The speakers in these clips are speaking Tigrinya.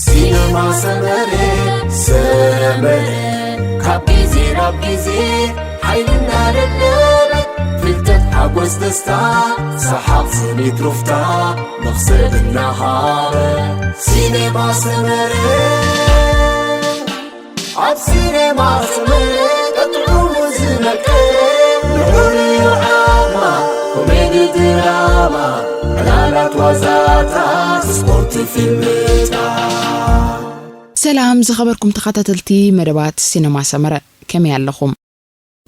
ሲነማ ሰመረ፣ ሰመረ፣ ካብ ግዜ ናብ ግዜ ሓይልና ደለበት፣ ፍልጠት፣ ሓጎስ፣ ደስታ፣ ሰሓቕ፣ ስኒት፣ ሩፍታ፣ መኽሰብ እናሃበ። ሲነማ ሰመረ፣ ኣብ ሲነማ ሰመረ፣ ጥዑሙ ዝመቀረ፣ ልዑል እዩ ዓቕማ፣ ኮሜዲ፣ ድራማ፣ ዕላላት፣ ዋዛታት፣ ስፖርት፣ ፊልምታት። ሰላም ዝኸበርኩም ተኸታተልቲ መደባት ሲነማ ሰመረ፣ ከመይ ኣለኹም?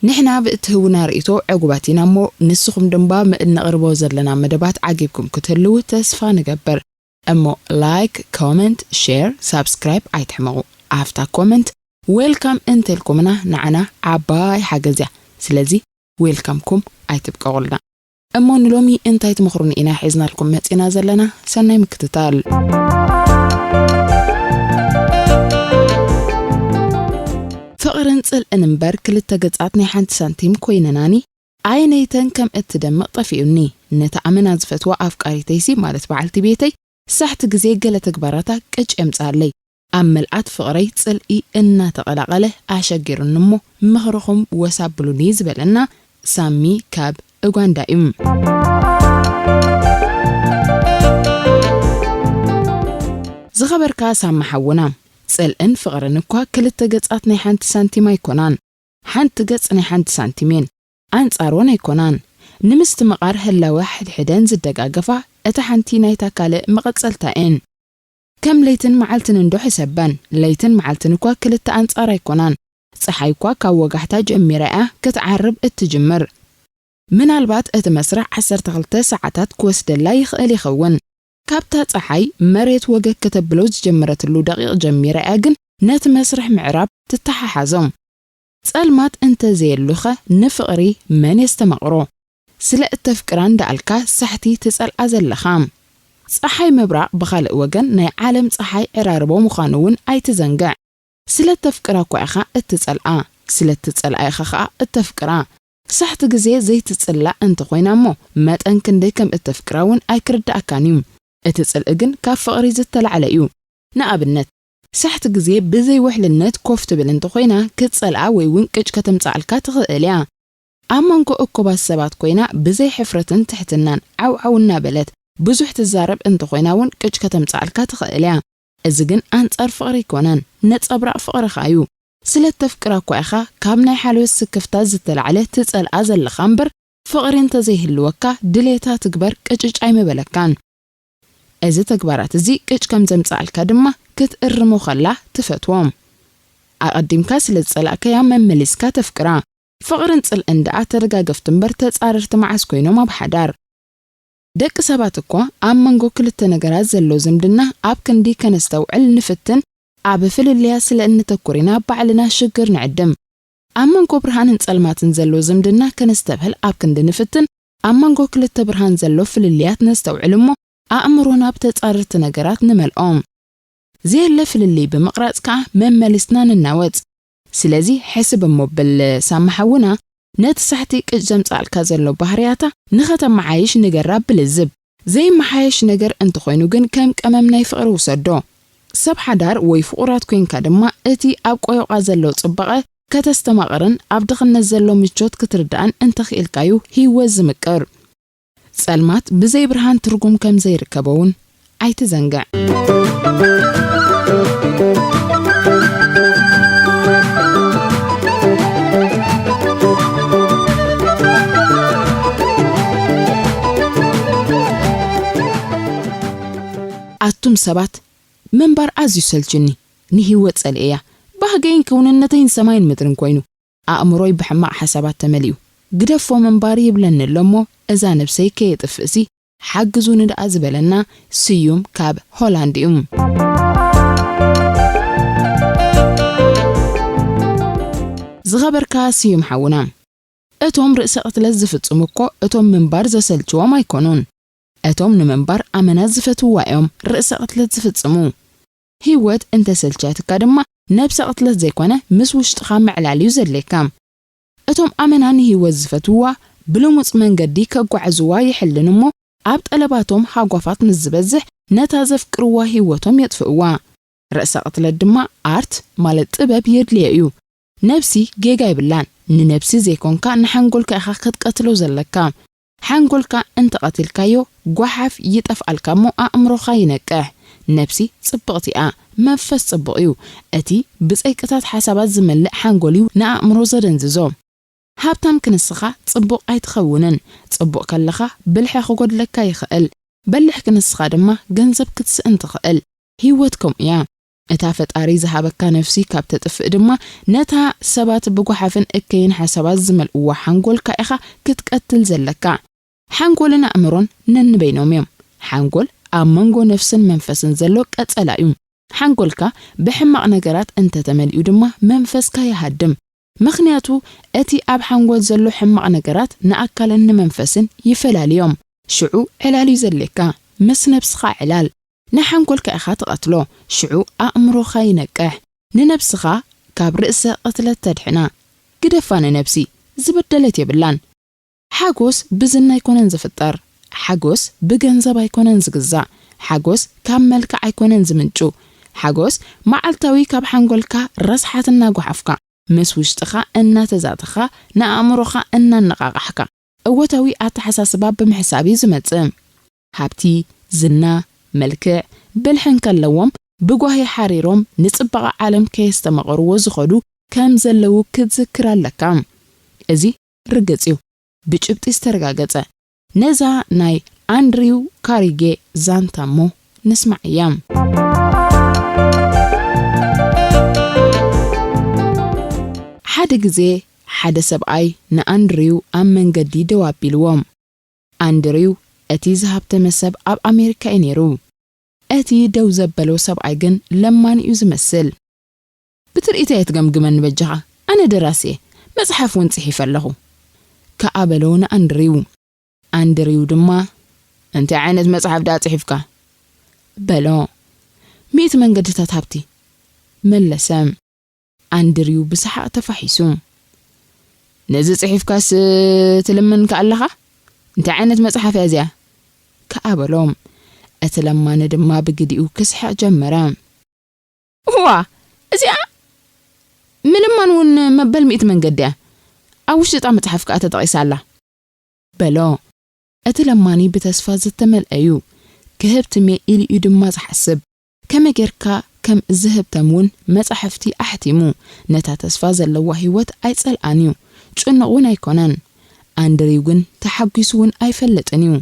ንሕና ብእትህቡና ርእይቶ ዕጉባት ኢና እሞ፣ ንስኹም ድማ እነቕርቦ ዘለና መደባት ዓጊብኩም ክትህልዉ ተስፋ ንገብር። እሞ ላይክ፣ ኮመንት፣ ሼር፣ ሳብስክራይብ ኣይትሕመቑ። ኣብታ ኮመንት ዌልካም እንተልኩምና ንዓና ዓባይ ሓገዝ እያ። ስለዚ ዌልካምኩም ኣይትብቀቑልና። እሞ ንሎሚ እንታይ ትመኽሩኒ ኢና ሒዝናልኩም መጺና ዘለና? ሰናይ ምክትታል። ፍቕርን ጽልእን እምበር ክልተ ገጻት ናይ ሓንቲ ሳንቲም ኮይነናኒ። ዓይነይተን ከም እትደምቕ ጠፊኡኒ። ነታ ኣመና ዝፈትዋ ኣፍቃሪተይሲ ማለት በዓልቲ ቤተይ ሳሕቲ ግዜ ገለ ተግባራታ ቅጭ የምጽኣለይ። ኣብ ምልኣት ፍቕረይ ጽልኢ እናተቐላቐለ ኣሸጊሩኒ እሞ ምኽርኹም ወስ ኣብሉኒ ዝበለና ሳሚ ካብ ኡጋንዳ እዩ። ዝኸበርካ ሳሚ ሓውና፣ ጽልእን ፍቕርን እኳ ክልተ ገጻት ናይ ሓንቲ ሳንቲም ኣይኮናን። ሓንቲ ገጽ ናይ ሓንቲ ሳንቲም እየን፣ ኣንጻር እውን ኣይኮናን። ንምስትምቓር ህላወ ሕድሕደን ዝደጋገፋ፣ እታ ሓንቲ ናይታ ካልእ መቐጸልታ እየን። ከም ለይትን መዓልትን እንዶ ሕሰበን፣ ለይትን መዓልትን እኳ ክልተ ኣንጻር ኣይኮናን። ጸሓይ እኳ ካብ ወጋሕታ ጀሚራ እያ ክትዓርብ እትጅምር። ምናልባት እቲ መስርሕ ዓሰርተ ክልተ ሰዓታት ክወስደላ ይኽእል ይኸውን። ካብታ ጸሓይ መሬት ወገግ ከተብሎ ዝጀመረትሉ ደቂቕ ጀሚራ እያ ግን ነቲ መስርሕ ምዕራብ ትተሓሓዞ። ጸልማት እንተ ዘየሉኸ ንፍቕሪ መን የስተማቕሮ? ስለ እተፍቅራ እንዳኣልካ ሳሕቲ ትጸልኣ ዘለኻ። ጸሓይ ምብራቕ ብኻልእ ወገን ናይ ዓለም ጸሓይ ዕራርቦ ምዃኑ እውን ኣይትዘንግዕ። ስለ እተፍቅራ እኳ ኢኻ እትጸልኣ፣ ስለ እትጸልኣ ኢኻ ኸኣ እተፍቅራ። ሳሕቲ ግዜ ዘይትጽላእ እንተኾይና እሞ፣ መጠን ክንደይ ከም እተፍቅራ እውን ኣይክርድኣካን እዩ። እቲ ጽልኢ ግን ካብ ፍቕሪ ዝተላዕለ እዩ። ንኣብነት፣ ሳሕቲ ግዜ ብዘይ ውሕልነት ኮፍ ትብል እንተኾይና፣ ክትጸልኣ ወይ እውን ቅጭ ከተምጽኣልካ ትኽእል እያ። ኣብ መንጎ እኩባት ሰባት ኮይና፣ ብዘይ ሕፍረትን ትሕትናን ዓው ዓው እናበለት ብዙሕ ትዛረብ እንተኾይና እውን ቅጭ ከተምጽኣልካ ትኽእል እያ። እዚ ግን ኣንጻር ፍቕሪ ኣይኮነን፣ ነጸብራቕ ፍቕሪ ኸኣ እዩ። ስለ እተፍቅራ እኳ ኢኻ ካብ ናይ ሓልዮት ስክፍታ ዝተላዕለ ትጸልኣ ዘለኻ እምበር፣ ፍቕሪ እንተዘይህልወካ ድሌታ ትግበር ቅጭጭ ኣይምበለካን። እዚ ተግባራት እዚ ቅጭ ከም ዘምጽኣልካ ድማ ክትእርሞ ከላ ትፈትዎ። ኣቐዲምካ ስለ ዝጸላእካያ መመሊስካ ተፍቅራ። ፍቕርን ጽልእን ደኣ ተደጋገፍቲ እምበር ተጻረርቲ መዓስ ኮይኖም ኣብ ሓዳር? ደቂ ሰባት እኮ ኣብ መንጎ ክልተ ነገራት ዘሎ ዝምድና ኣብ ክንዲ ከነስተውዕል ንፍትን፣ ኣብ ፍልልያት ስለ እንተኩር ኢና ባዕልና ሽግር ንዕድም። ኣብ መንጎ ብርሃንን ጸልማትን ዘሎ ዝምድና ከነስተብህል ኣብ ክንዲ ንፍትን፣ ኣብ መንጎ ክልተ ብርሃን ዘሎ ፍልልያት ነስተውዕል እሞ፣ ኣእምሮና ብተጻረርቲ ነገራት ንመልኦ። ዘየለ ፍልልይ ብምቕራጽ ከኣ መመሊስና ንናወጽ። ስለዚ ሕስብ እሞ ብል ሳሚ ሓውና፣ ነቲ ሳሕቲ ቅጭ ዘምጽኣልካ ዘሎ ባህርያታ ንኸተመሓይሽ ንገራ ብልዝብ። ዘይመሓየሽ ነገር እንተኾይኑ ግን ከም ቀመም ናይ ፍቕሪ ውሰዶ። ሰብ ሓዳር ወይ ፍቑራት ኮንካ ድማ እቲ ኣብ ቆዮቓ ዘሎ ጽባቐ ከተስተማቕርን ኣብ ድኽነት ዘሎ ምቾት ክትርድኣን እንተኽኢልካዩ ህይወት ዝምቅር። ጸልማት ብዘይ ብርሃን ትርጉም ከም ዘይርከቦ እውን ኣይትዘንግዕ። ኣቱም ሰባት፣ ምንባር ኣዝዩ ሰልችኒ። ንህይወት ጸልኤያ። ባህገይን ክውንነተይን ሰማይን ምድርን ኮይኑ፣ ኣእምሮይ ብሕማቕ ሓሳባት ተመሊኡ። ግደፎ ምንባር ይብለኒ ኣሎ እሞ፣ እዛ ነብሰይ ከየጥፍእሲ ሓግዙኒ ደኣ ዝበለና ስዩም ካብ ሆላንድ እዩ። ዝኸበርካ ስዩም ሓውና፣ እቶም ርእሰ ቅትለት ዝፍጽሙ እኮ እቶም ምንባር ዘሰልችዎም ኣይኮኑን። እቶም ንምንባር ኣመና ዝፈትውዋ እዮም ርእሰ ቅትለት ዝፍጽሙ። ህይወት እንተሰልችያትካ ድማ ነብሰ ቅትለት ዘይኮነ ምስ ውሽጥኻ ምዕላል እዩ ዘድልየካ። እቶም ኣመና ንህይወት ዝፈትውዋ ብልሙጽ መንገዲ ከጓዕዝዋ ይሕልን እሞ ኣብ ጠለባቶም ሃጓፋት ምስ ዝበዝሕ፣ ነታ ዘፍቅርዋ ህይወቶም የጥፍእዋ። ርእሰ ቅትለት ድማ ኣርት፣ ማለት ጥበብ፣ የድልዮ እዩ። ነብሲ ጌጋ የብላን። ንነብሲ ዘይኮንካ ንሓንጎልካ ኢኻ ክትቀትሎ ዘለካ። ሓንጎልካ እንተቐቲልካዮ፣ ጓሓፍ ይጠፍኣልካ እሞ ኣእምሮኻ ይነቅሕ። ነብሲ ጽብቕቲ እያ፣ መንፈስ ጽቡቕ እዩ። እቲ ብጸይቅታት ሓሳባት ዝመልእ ሓንጎል እዩ ንኣእምሮ ዘደንዝዞ። ሃብታም ክንስኻ ጽቡቕ ኣይትኸውንን። ጽቡቕ ከለኻ ብልሒ ክጎድለካ ይኽእል። በሊሕ ክንስኻ ድማ ገንዘብ ክትስእን ትኽእል። ህይወት ከምኡ እያ። እታ ፈጣሪ ዝሃበካ ነፍሲ ካብ ተጥፍእ ድማ፣ ነታ ሰባት ብጓሓፍን እከይን ሓሳባት ዝመልእዋ ሓንጎልካ ኢኻ ክትቀትል ዘለካ። ሓንጎልን ኣእምሮን ነንበይኖም እዮም። ሓንጎል ኣብ መንጎ ነፍስን መንፈስን ዘሎ ቀጸላ እዩ። ሓንጎልካ ብሕማቕ ነገራት እንተተመሊኡ ድማ መንፈስካ ይሃድም። ምኽንያቱ እቲ ኣብ ሓንጎል ዘሎ ሕማቕ ነገራት ንኣካልን ንመንፈስን ይፈላልዮም። ሽዑ ዕላል እዩ ዘድልየካ። ምስ ነብስኻ ዕላል። ንሓንጎልካ ኢኻ ትቐትሎ። ሽዑ ኣእምሮኻ ይነቅሕ። ንነብስኻ ካብ ርእሰ ቅትለት ተድሕና። ግደፋ ንነብሲ። ዝበደለት የብላን። ሓጎስ ብዝና ኣይኮነን ዝፍጠር። ሓጎስ ብገንዘብ ኣይኮነን ዝግዛእ። ሓጎስ ካብ መልክዕ ኣይኮነን ዝምንጩ። ሓጎስ መዓልታዊ ካብ ሓንጎልካ ረስሓት እናጓሓፍካ፣ ምስ ውሽጥኻ እናተዛተኻ፣ ንኣእምሮኻ እናነቓቓሕካ፣ እወታዊ ኣተሓሳስባ ብምሕሳብ እዩ ዝመጽእ። ሃብቲ፣ ዝና፣ መልክዕ፣ ብልሒ እንከለዎም፣ ብጓሂ ሓሪሮም ንጽባቐ ዓለም ከየስተማቐርዎ ዝኸዱ ከም ዘለዉ ክትዝክር ኣለካ። እዚ ርግጽ እዩ። ብጭብጢ ዝተረጋገጸ። ነዛ ናይ ኣንድሪው ካሪጌ ዛንታ እሞ ንስማዓያ። ሓደ ግዜ ሓደ ሰብኣይ ንኣንድሪው ኣብ መንገዲ ደው ኣቢልዎ። ኣንድሪው እቲ ዝሃብተመ ሰብ ኣብ ኣሜሪካ እዩ ነይሩ። እቲ ደው ዘበሎ ሰብኣይ ግን ለማኒ እዩ ዝመስል። ብትርኢት እየ ትገምግመኒ በጃኻ። ኣነ ደራሲ እየ። መጽሓፍ እውን ጽሒፈ ኣለኹ። ከኣ በሎ ንኣንድሪው። ኣንድሪው ድማ፣ "እንታይ ዓይነት መጽሓፍ ደኣ ጽሒፍካ?" በሎ። "ሚእቲ መንገድታት ሃብቲ" መለሰ። ኣንድሪው ብሰሓቕ ተፋሒሱ። "ነዚ ጽሒፍካስ ትልምንካ ኣለኻ? እንታይ ዓይነት መጽሓፍ እያ እዚኣ?" ከኣ በሎ። እቲ ለማኒ ድማ ብግዲኡ ክስሕቕ ጀመረ። "እዋ፣ እዚኣ ምልማን እውን መበል ሚእቲ መንገዲ እያ። ኣብ ውሽጢ እታ መጽሓፍ ከኣ ተጠቒሳ ኣላ" በሎ። እቲ ለማኒ ብተስፋ ዝተመልአ እዩ። ክህብ ትሜ ኢሉ እዩ ድማ ዝሓስብ። ከመይ ጌርካ ከም ዝህብተም እውን መጻሕፍቲ ኣሕቲሙ። ነታ ተስፋ ዘለዋ ህይወት ኣይጸልኣን እዩ። ጭኑቕ እውን ኣይኮነን። ኣንድሪው ግን ተሓጒሱ እውን ኣይፈልጥን እዩ።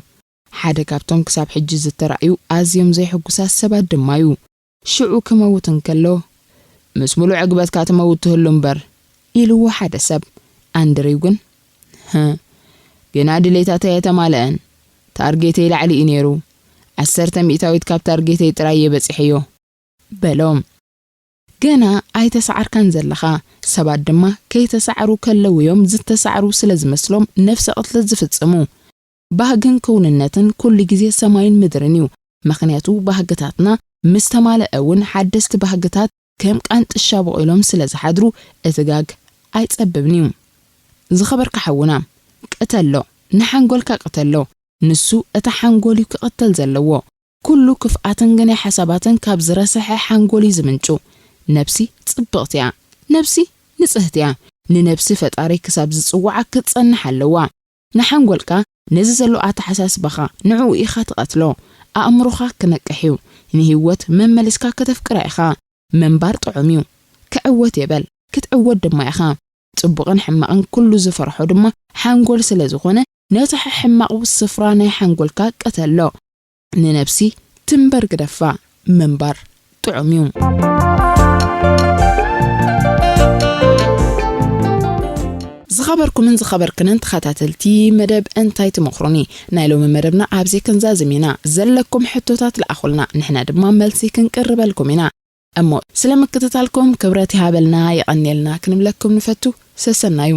ሓደ ካብቶም ክሳብ ሕጂ ዝተራእዩ ኣዝዮም ዘይሕጉሳት ሰባት ድማ እዩ። ሽዑ ክመውት እንከሎ፣ "ምስ ምሉእ ዕግበትካ ትመውት ትህሉ እምበር" ኢልዎ ሓደ ሰብ። ኣንድሪው ግን፣ "ህእ፣ ገና ድሌታተይ ኣይተማልአን። ታርጌተይ ላዕሊ እዩ ነይሩ። ዓሰርተ ሚእታዊት ካብ ታርጌተይ ጥራይ እየ በጺሐዮ" በሎ። ገና ኣይተሳዕርካን ዘለኻ። ሰባት ድማ ከይተሳዕሩ ከለዉ እዮም ዝተሳዕሩ ስለ ዝመስሎም ነፍሰ ቅትለት ዝፍጽሙ። ባህግን ክውንነትን ኩሉ ግዜ ሰማይን ምድርን እዩ። ምኽንያቱ ባህግታትና ምስ ተማልአ እውን ሓደስቲ ባህግታት ከም ቃንጥሻ በቒሎም ስለ ዝሓድሩ እቲ ጋግ ኣይጸብብን እዩ። ዝኸበርካ ሓውና፣ ቅተሎ፣ ንሓንጎልካ ቅተሎ። ንሱ እቲ ሓንጎል እዩ ክቕተል ዘለዎ። ኩሉ ክፍኣትን ግናይ ሓሳባትን ካብ ዝረስሐ ሓንጎል እዩ ዝምንጩ። ነብሲ ጽብቕቲ እያ። ነብሲ ንጽህቲ እያ። ንነብሲ ፈጣሪ ክሳብ ዝጽውዓ ክትጸንሕ ኣለዋ። ንሓንጎልካ ነዚ ዘሎ ኣተሓሳስባኻ ንዕኡ ኢኻ ትቐትሎ። ኣእምሮኻ ክነቅሕ እዩ። ንህይወት መመሊስካ ከተፍቅራ ኢኻ። ምንባር ጥዑም እዩ። ክዕወት የበል። ክትዕወት ድማ ኢኻ። ጽቡቕን ሕማቕን ኩሉ ዝፈርሖ ድማ ሓንጎል ስለ ዝኾነ፣ ነቲ ሕማቕ ስፍራ ናይ ሓንጎልካ ቅተሎ። ንነብሲ ትንበር ግደፋ። ምንባር ጥዑም እዩ። ዝኸበርኩምን ዝኸበርክንን ተኸታተልቲ መደብ እንታይ ትመኽሩኒ፣ ናይ ሎሚ መደብና ኣብዚ ክንዛዝም ኢና። ዘለኩም ሕቶታት ለኣኹልና፣ ንሕና ድማ መልሲ ክንቅርበልኩም ኢና። እሞ ስለ ምክትታልኩም ክብረት ይሃበልና፣ የቐንየልና ክንብለኩም ንፈቱ። ሰሰናዩ።